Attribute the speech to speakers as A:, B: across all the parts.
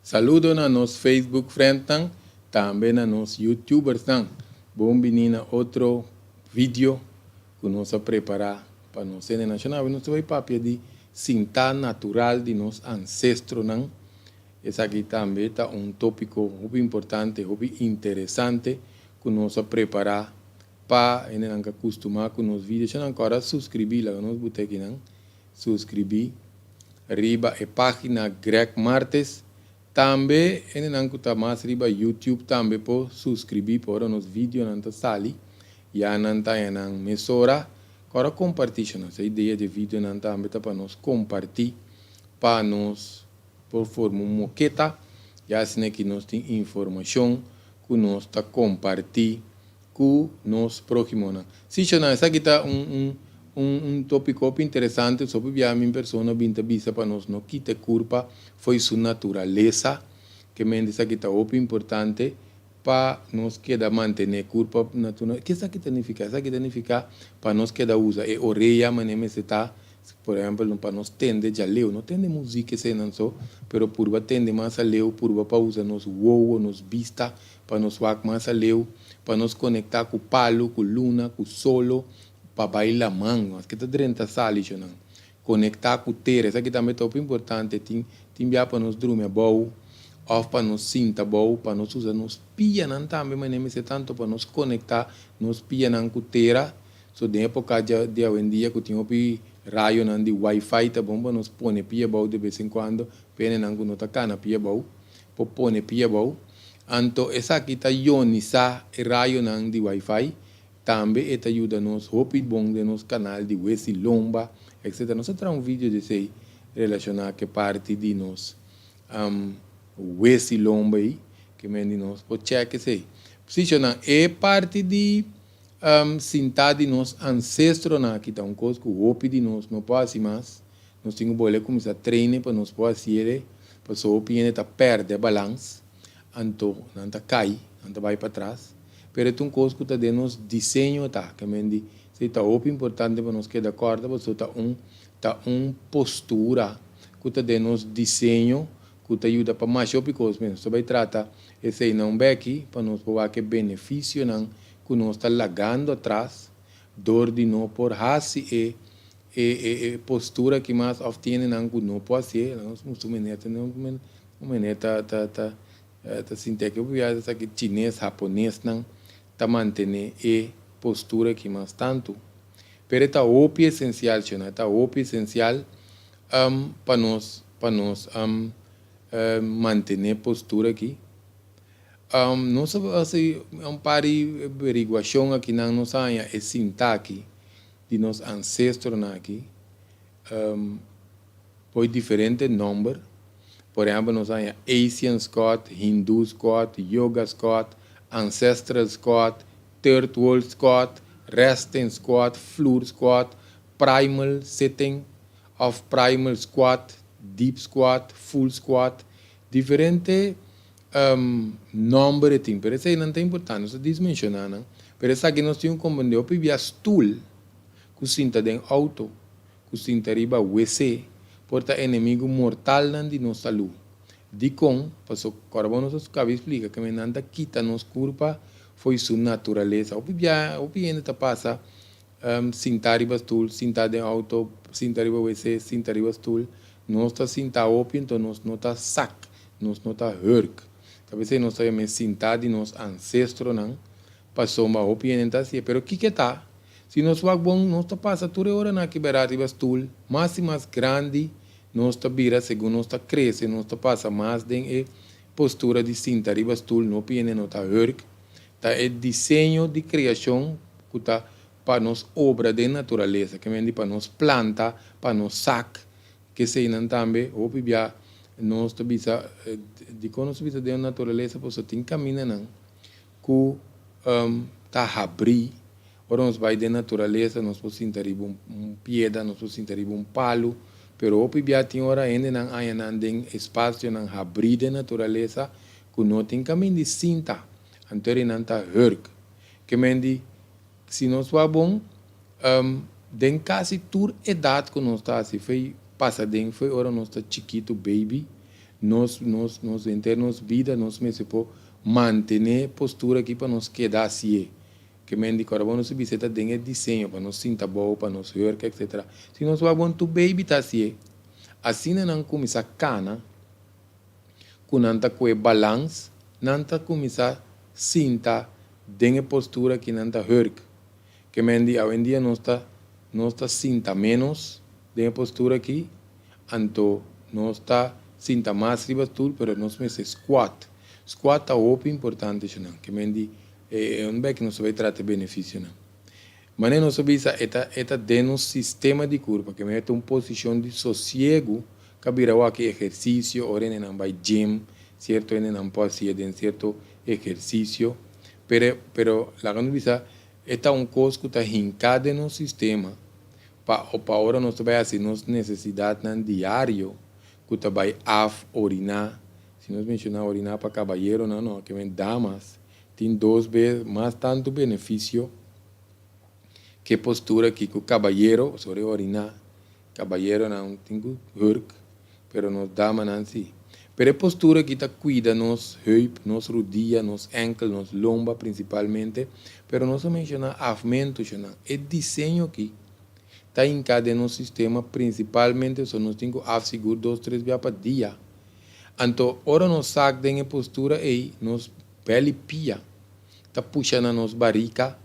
A: Saludo na nos Facebook friendnan, tambe na nos YouTubersnan. Bon bini na otro video ku nos a prepará pa nos hende nashonal. Nos ta bai papia di sintá natural di nos ansestronan. Esaki tambe ta un tópiko hopi importante, hopi interesante ku nos a prepará pa hendenan ku a kustumá ku nos video. Shon ankor a suskribí, laga nos buta akinan, suskribí riba e página Greg Martes. Tambe hendenan ku ta mas riba YouTube tambe por suskribí pa ora nos videonan ta sali ya nan ta haña nan mesora. Kòrda kompartí shon. Nos idea di e videonan tambe ta pa nos kompartí pa nos por forma un moketa ya asina ki nos tin informashon ku nos ta kompartí ku nos próhimonan. Sí, shonnan, esaki ta un un un un tópiko hopi interesante. Hopi bia mi persona bin ta bisa pa nos no kita e kurpa fo'i su naturalesa. Ke mente esaki ta hopi importante pa nos keda mantené kurpa natural. Ke esaki ta nifiká? Esaki ta nifiká pa nos keda usa e orea manera mester ta. Por ehèmpel, pa nos tende djaleu, no tende muzik eseinan so, pero purba tende mas aleu, purba pa usa nos wowo, nos bista, pa nos wak mas aleu, pa nos konektá ku palu, ku luna, ku solo, pa bai laman, maske ta drenta sali shonan. Konektá ku tera, esaki tambe ta hopi importante, tin tin bia pa nos drumi abou, òf pa nos sinta abou, pa nos usa nos pianan tambe manera mester tantu pa nos konektá nos pianan ku tera. So den epoca di awendia cu tin hopi rayonan di wifi ta bon pa nos pone pia abou de bes en cuando, penenan cu no ta cana pia abou por pone pia abou. Anto esaki ta ionisa e rayonan di wifi, tambe e ta yuda nos hopi bon den nos canal di wesi lomba etc. Nos a traha un video di esey relaciona cu e parti di nos wesi lomba ey, ke men di nos por check esey. Psichonan e parti di Sintá di nos ansestronan aki ta un kos ku hopi di nos no por hasi mas. Nos tin ku bolbe kuminsá traine pa nos por hasié, pasobra hopi hende ta pèrdè balans, anto nan ta kai, nan ta bai patras. Pero e ta un kos ku ta den nos diseño ta, ke men di esei ta hopi importante pa nos keda kòrda pasobra ta un ta un postura ku ta den nos diseño ku ta yuda pa masha hopi kos. Nos ta bai trata esei na un bèki pa nos por wak e benefisionan ku nos ta lagando atras dor di no por hasi e e e postura aki mas òf tiene nan ku no por hasié, nos mustu mene ta un mene ta ta ta ta sinti aki hopi biaha esaki chines, haponesnan ta mantené e postura aki mas tantu. Pero e ta hopi esensial shona, e ta hopi esensial pa nos pa nos mantené postura aki. Nos a hasi un par di averiguashon akinan, nos a haña e sinta aki di nos ansestronan aki por diferente nòmber. Por ehèmpel nos a haña Asian Squat, Hindu Squat, Yoga Squat, Ancestral Squat, Third World Squat, Resting Squat, Floor Squat, Primal Sitting òf Primal Squat, Deep Squat, Full Squat, diferente Nomber e tin, pero eseinan ta importante, nos ta dismenshoná nan. Pero esaki nos tin ku komprendé, hopi bia stul ku sinta den outo, ku sinta riba wc, por ta enemigu mortalnan di nos salú. Dikon? Paso kòrda bo nos a kaba di splika ke nan ta kita nos kurpa fo'i su naturalesa. Hopi bia, hopi hende ta pasa sinta riba stul, sinta den outo, sinta riba wc, sinta riba stul. Nos ta sinta hopi, enton nos no ta sak, nos no ta hurk. Ta p'esei nos ta yama e sinta di nos ansestronan, pasobra hopi hende ta hasié. Pero kiko ta? Si nos wak bon, nos ta pasa tur e oranan aki bera riba stul, mas i mas grandi nos ta bira segun nos ta krese, nos ta pasa mas den e postura di sinta riba stul, no hopi hende no ta hurk. Ta e diseño di kreashon ku ta pa nos obra den naturalesa, ke men di pa nos planta, pa nos sak, keseinan tambe hopi bia nos ta bisa, dikon nos ta bisa den naturalesa? Pasobra tin kamindanan ku ta habrí, ora nos bai den naturalesa nos por sinta riba un piedra, nos por sinta riba un palu, pero hopi bia tin ora hendenan haña nan den espasionan habrí den naturalesa ku no tin kaminda di sinta, anto nan ta hurk. Ke men di si nos wak bon, den kasi tur edat ku nos ta hasi fei pasa den fei ora nos ta chikitu, baby, Nos nos nos henter nos bida nos mester por mantené postura aki pa nos keda hasié. Ke men di kòrda bon nos a bisa e ta den e diseño pa nos sinta abou, pa nos hurk etc. Si nos wak bon tur baby ta hasié. Asina nan kuminsá kana ku nan ta kue balans, nan ta kuminsá sinta den e postura ki nan ta hurk. Ke men di awendia nos ta nos ta sinta ménos den e postura aki, anto nos ta sinta mas riba stul pero nos mester squat. Squat ta hopi importante shunan. Ke men di e un bek nos ta bai trata e benefisionan. Manera nos a bisa e ta e ta den nos sistema di kurpa ke men e ta un posishon di sosiegu ka bira wak ehersisio ora hendenan bai gym sierto hendenan por hasié den sierto ehersisio pero pero laga nos bisa E ta un kos ku ta hinká den nos sistema pa pa ora nos ta bai hasi nos nesesidatnan diario ku ta bai af oriná, si nos menshoná oriná pa kabayeronan no, ke men damas tin dos bes mas tantu benefisio ke postura aki ku kabayero, pasobra e oriná Caballeronan tin cu hurk, pero nos damanan si. Pero e postura aki ta cuida nos heup, nos rudia, nos enkel, nos lomba principalmente, pero nos a menciona afmento shonan. E diseño aki ta hinca den nos sistema principalmente so nos tin cu af sigur dos tres bia pa dia. Anto ora nos sak den e postura ey nos bel y pia ta pusha na nos barica.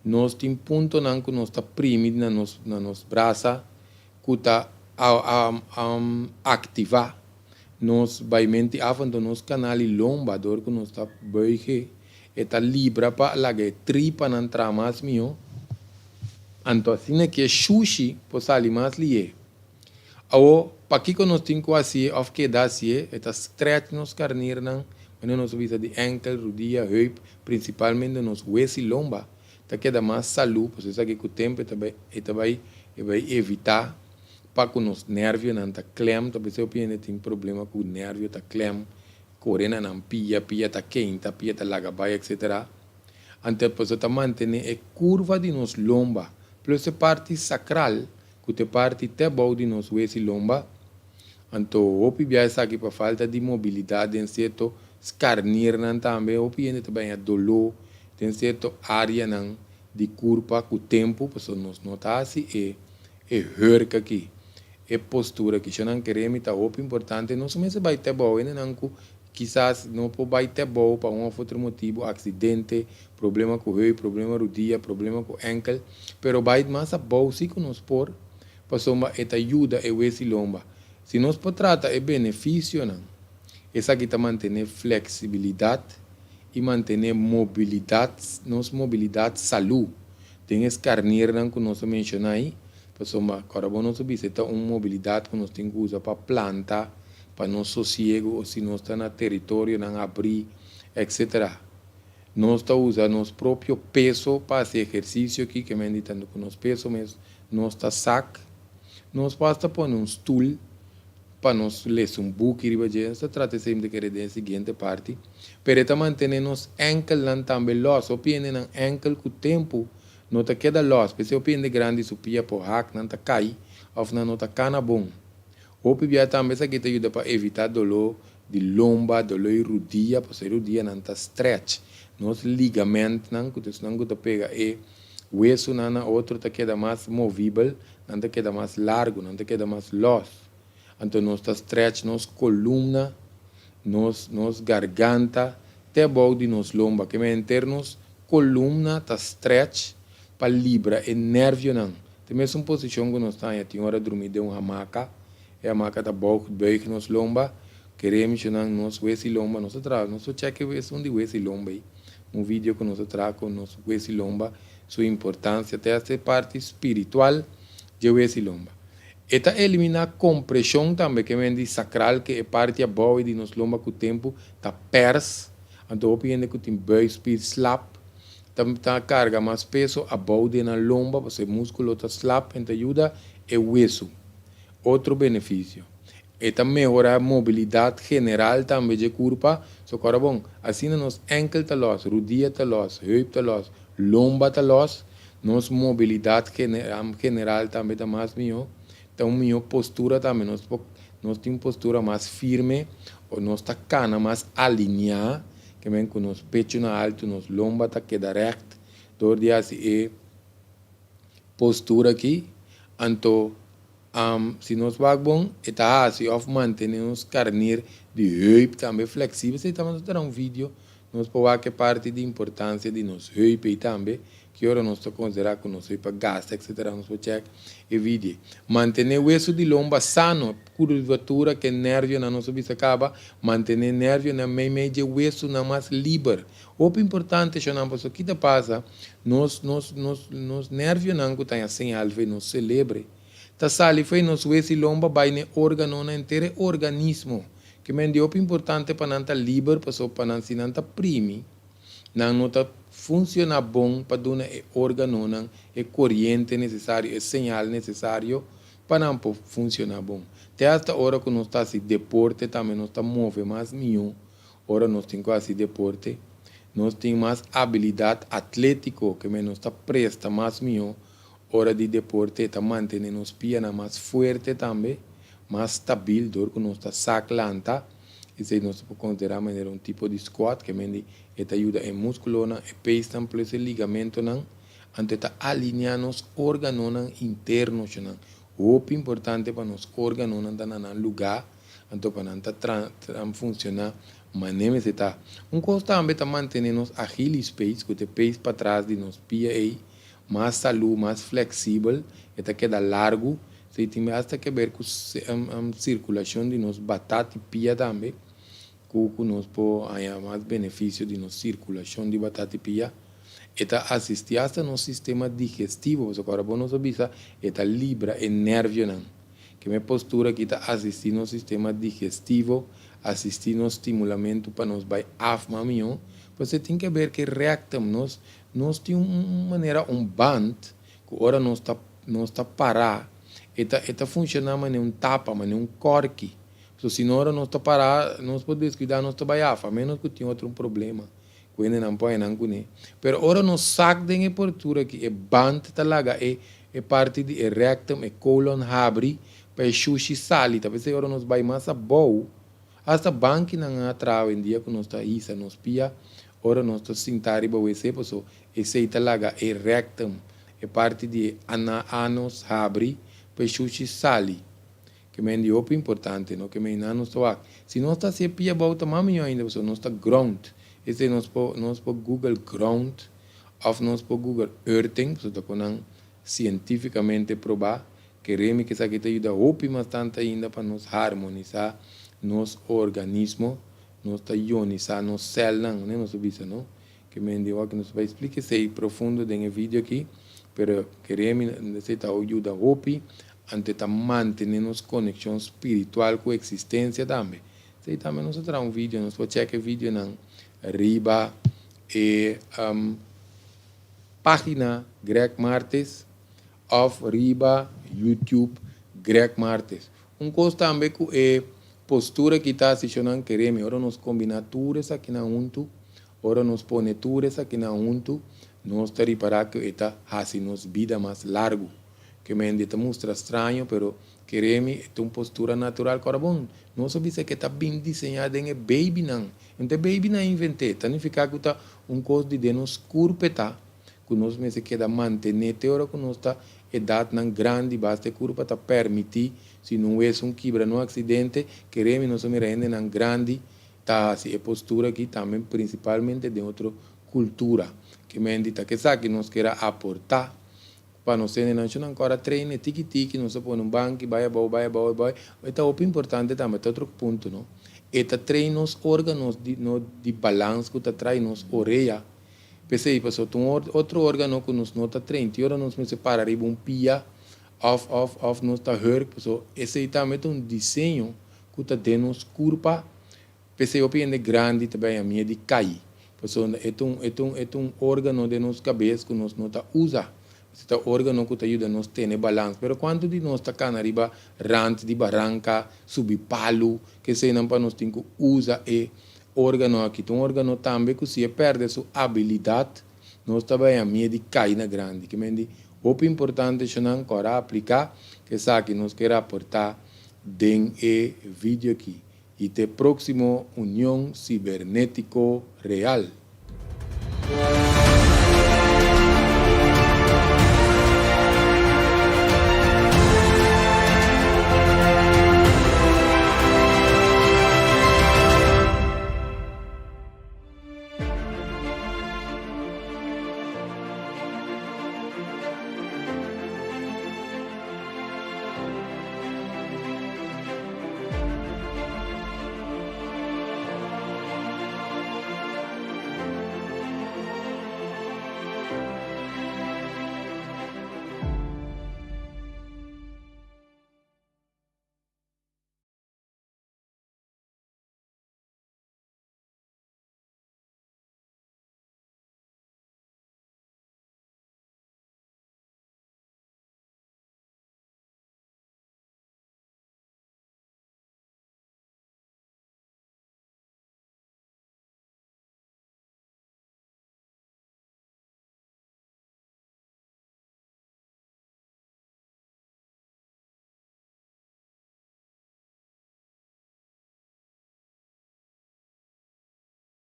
A: Nos tin puntonan ku nos ta primi na nos na nos brasa ku ta aktivá nos baimenti af anto nos kanal i lomba dor ku nos ta buige e ta libra pa laga e tripanan traha mas mihó anto asina ki e shushi por sali mas lihé. Awor, pakiko nos tin ku hasié òf keda hasié? E ta stretch nos karnirnan, manera nos a bisa di enkel, rudia, heup, prinsipalmente nos wes i lomba ta keda mas salú, pasobra esaki ku tempu e ta bai e ta bai e bai evitá pa ku nos nervionan ta klèm, ta p'esei hopi hende tin problema ku nervio ta klèm, kore na nan pia, pia ta keinta, pia ta laga bai etcetera. Anto pasobra ta mantené e kurva di nos lomba plus e parti sakral ku ta e parti te abou di nos wes i lomba, anto hopi bia esaki pa falta di mobilidat den sierto skarnirnan tambe, hopi hende ta baña doló den sierto áreanan di kurpa ku tempu, pasobra nos no ta hasi e e hurk aki, e postura aki. Shonnan kere mi ta hopi importante, no solamente bai te abou, hendenan ku Kisas no por bai te bou pa un of otro motibu, aksidente, problema ku heup, problema rudia, problema ku enkel, pero bai mas abou si ku nos por, pasobra e ta yuda e wes i lomba. Si nos por trata e benefisionan, esaki ta mantené fleksibilidat i mantené mobilidat, nos mobilidat salú den e skarnirnan ku nos a menshoná ei, pasobra kòrda bo nos a bisa e ta un mobilidat ku nos tin ku usa pa planta, pa nos sosiego o si nos ta na teritorionan abrí, etc. Nos ta usa nos propio peso pa hasi ehersisio aki, ke men di tantu ku nos peso mes nos ta sak. Nos por hasta pone un stul pa nos lesa un buki riba dje. Nos ta trata esei mi ta kere den e siguiente parti. Pero e ta mantene nos enkelnan tambe lòs. Hopi hende nan enkel ku tempu no ta keda lòs. P'esei hopi hende grandi su pia por hak, nan ta kai òf nan no ta kana bon. Hopi bia tambe esaki ta yuda pa evitá doló di lomba, doló di rudia, pasobra e rudianan ta stretch. Nos ligamentnan, ku ta esnan ku ta pega e wesunan na otro, ta keda mas movibel, nan ta keda mas largu, nan ta keda mas lòs. Anto nos ta stretch nos kolumna, nos nos garganta, te abou di nos lomba. Ke men henter nos kolumna ta stretch pa libra e nervionan. Ta mesun posishon ku nos ta haña tin ora drumi den un hamaka. E hamaka ta boug, buig nos lomba. Kere mishonan nos wes i lomba. Nos ta traha, nos ta chèk esun di wes i lomba ei. Un video ku nos a traha ku nos wes i lomba, su importansia te hasta e parti spiritual dje wes i lomba. E ta eliminá kompreshon tambe, ke men di sakral, ke e parti abou ei di nos lomba ku tempu ta pèrs. Anto hopi hende ku tin buigspier slap. Ta ta carga mas peso abou den nan lomba pasobra e musculo ta slap en ta yuda e wesu. Otro beneficio, e ta mehora mobilidad general tambe dje curpa, so cora bon, asina nos enkel ta los, rudia ta los, heup ta los, lomba ta los, nos mobilidad general tambe ta mas miho, ta un miho postura tambe, nos por Nos tin un postura mas firme o nos ta kana mas alineá, ke men ku nos pechu na altu, nos lomba ta keda règt dor di hasi e postura aki. Anto si nos wak bon, e ta hasi òf mantené nos karnir di heup tambe fleksibel. Esei tambe nos ta duna un video, nos por wak e parti di importansia di nos heup ei tambe, ki ora nos ta konsiderá ku nos heup a gasta etsetera, nos por chèk e video ei. Mantené wesu di lomba sano, kurvatura ku e nervionan nos a bisa kaba, mantené nervionan meimei dje wesunan mas liber. Hopi importante shonnan pasobra ki ta pasa nos nos nos nos nervionan ku ta haña señal for nos selebre ta sali for nos wes i lomba bai na e organonan henter e organismo ke men di hopi importante pa nan ta liber pasobra pa nan si nan ta primi nan no ta funciona bon pa duna e organonan e koriente nesesario e señal nesesario pa nan por funciona bon te hasta ora ku nos ta hasi deporte tambe nos ta move mas mihó. Ora nos tin ku hasi deporte, nos tin mas abilidat atlétiko, ke men nos ta presta mas mihó ora di deporte. E ta mantené nos pianan mas fuerte tambe, mas stabil dor ku nos ta sak lanta. Esei nos ta por konsiderá manera un tipo di squat, ke men di e ta yuda e múskulonan, e peisnan plus e ligamentonan. Anto e ta alineá nos órganonan interno, shonnan. Hopi importante pa nos órganonan ta na nan lugá. Anto pa nan ta funcioná manera mester ta. Un cos tambe ta mantene nos Achilles pees, cu ta e pees patras di nos pia ei, mas salú, mas flexibel, e ta keda largu. Esei tin hasta ke ber cu circulacion di nos batat di pia tambe, cu cu nos por haña mas beneficio di nos circulacion di batat di pia. E ta asisti hasta nos sistema digestivo, pasobra ora bo nos a bisa e ta libra e nervionan. Ke me postura ki ta asistí nos sistema digestivo, asistí nos stimulamentu pa nos bai af mas mihó, pues e tin ke ber ke rectum, nos nos tin un manera un band ku ora nos ta nos ta pará e ta e ta funshoná manera un tapa, manera un kòrki. So si no ora nos ta pará nos por deskuidá nos ta bai af, a menos ku tin otro problema ku hendenan por haña nan kuné. Pero ora nos sak den e postura aki e band ta laga e E parti di e rectum, e colon habri pa e shushi sali. Ta p'esei ora nos bai mas abou, hasta bankinan a traha awendia ku nos ta hisa nos pia ora nos ta sinta riba wc paso esei ta laga e rectum, e parti di e anus habri pa e shushi sali. Ke men di hopi importante, no? Ke men nan nos ta wak. Si nos ta hasi e pia abou ta mas mihó ainda pasobra nos ta ground. Esei nos por nos por google ground. Of nos por google earthing, pasobra ta con nan cientificamente proba, keremi cu esaki ta yuda hopi mas tanto ainda pa nos harmonisa nos organismo, nos ta ionisa nos celnan, manera nos ta bisa no, ke men di awor nos ta bay splica esey profundo den e video aki, pero keremi esey ta yuda hopi, anto e ta mantene nos conexion spiritual cu existencia tambe, esey tambe nos a traha un video, nos por check e videonan riba e página Greg Martes òf riba YouTube Greg Martes. Un kos tambe ku e postura ki ta hasi shonnan keremi ora nos kombiná tur esakinan huntu, ora nos pone tur esakinan huntu, nos ta ripará ku e ta hasi nos bida mas largu. Ke mende ta mustra straño pero keremi e ta un postura natural. Kòrda bon, nos a bisa ke ta bin diseñá den e babynan. No ta e baby nan a invent'é, ta nifiká ku ta un kos di den nos kurp e ta, ku nos mester keda mantené te ora ku nos ta edatnan grandi, basta e kurpa ta pèrmití, si no wes un kibra no aksidente, keremi nos a mira hendenan grandi ta hasi e postura aki tambe prinsipalmente den otro kultura. Ke menti ta kesaki nos kier a aportá Pa nos tene nan shunan kora traine tiki tiki nos ta pone un banki bai abou bai abou bai e ta hopi importante tambe ta otro punto no e ta train nos organos di no di balans ku ta trai nos orea p'esei pasobra ta un otro organo ku nos no ta train ti ora nos mester para riba un pia of of of nos ta hurk pasobra esei tambe ta un diseño ku ta den nos kurpa. P'esei hopi hende grandi ta bay a mie di cay, pasobra e ta un e ta un e ta un organo den nos cabes cu nos no ta usa. Esei ta organo cu ta yuda nos tene balans. Pero cuanto di nos ta cana riba rand di baranca, subi palu, keseinan pa nos tin cu usa e organo aki. Ta un organo tambe cu si e perde su abilidad, nos ta bay a mie di cay na grandi. Kimendi hopi importante eshonan cu ora aplica, esaki nos ke raporta. den e video aki. I te próksimo Union Sibernétiko Real.